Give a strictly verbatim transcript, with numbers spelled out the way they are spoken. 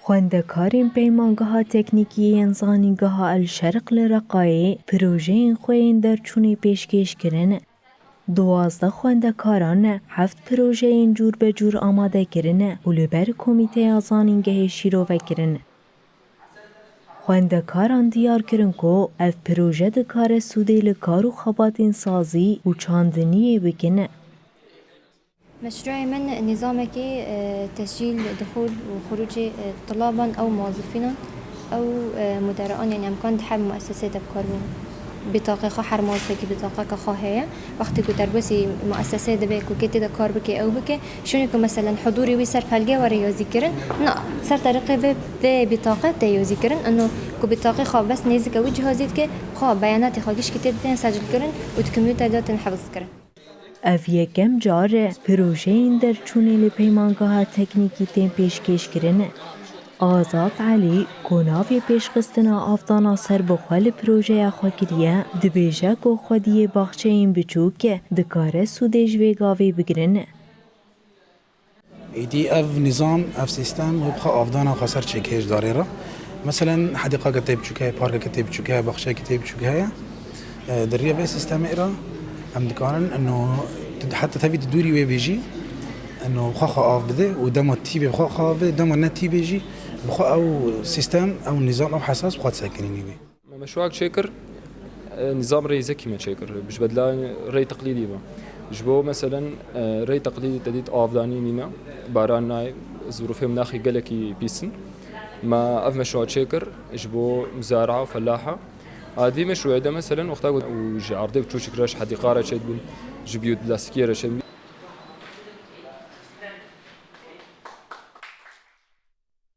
Xwendekarên Peymangeha Teknîkî yên Zanîngeha El Şerq li Reqayê projeyên xwe yên derçûnê pêşkêş kirin. Duwazdeh xwendekaran heft projeyên cûr be cûr amade kirin û li ber Komîteya Zanîngehê şîrove kirin. Xwendekaran diyar kirin ku ev proje dikare sûdê li kar û xebatên sazî û çandiniyê bikin. مشروعي من نظامك، آه، تسجيل دخول وخروج، آه، طلابا أو موظفين أو، آه، مدراء، يعني أمكان دحب مؤسسات بكار بون. بطاقة خو حر موظفك بطاقة كخو هي. وقت كو تربسي مؤسسات دبي كو كتي دا كار بكي أو بكي. شنو كو مثلًا حضوري وي سر بلغة وري يوزي كرن. نا، سر طريقة في، في بطاقة تي يوزي كرن. إنه كو بطاقة خو بس نيزك أو جهازي دكي. خو بياناتي خو جيش كتي دين سجل كرن. ودكمبيوتر دا تنحفظ كرن. Ev yekem car e projeyên derçûnê li Peymangeha Teknîkî tên pêşkêşkirin. Azad Elî, ku navê pêşxistina avdana serbixwe li projeya xwe kiriye, dibêje ku xwediyê baxçeyên biçûk dikare sûdê ji vê gavê bigirin. Îdî ev nîzam, ev sîstem wê bi xwe avdana xweser çêkê ji darê re. Meselen, hedîqeke tê biçûk heye, parkeke tê biçûk heye, baxçeyeke tê biçûk heye. E, di rêya vê sîstemê re em dikarin eno heta tevî di dûrî wê bê jî eno bi xwe xwe av bide û dema tî bê bi xwe xwe av bide, dema ne tî bê jî bi xwe ew sîstem, ew nîzam, ew hesas bi xwe disekinînî wê. Me meşruak çêkir, e, nizam rêzekî me çêkir. Ji bedla rey teqlîdî be. Ji bo meselen, e, rey teqlîdî te dît avdanî nîne, baran nayê, zirûfê minaxî gelekî pîs in. Me ev meşrua çêkir ji bo muzara û felaha. A di vî meşruê de meselen wexta ku û ji erdê biçûçik re ji hedîqa re çêdibin, ji biyodinamîkiyê re çêdibin.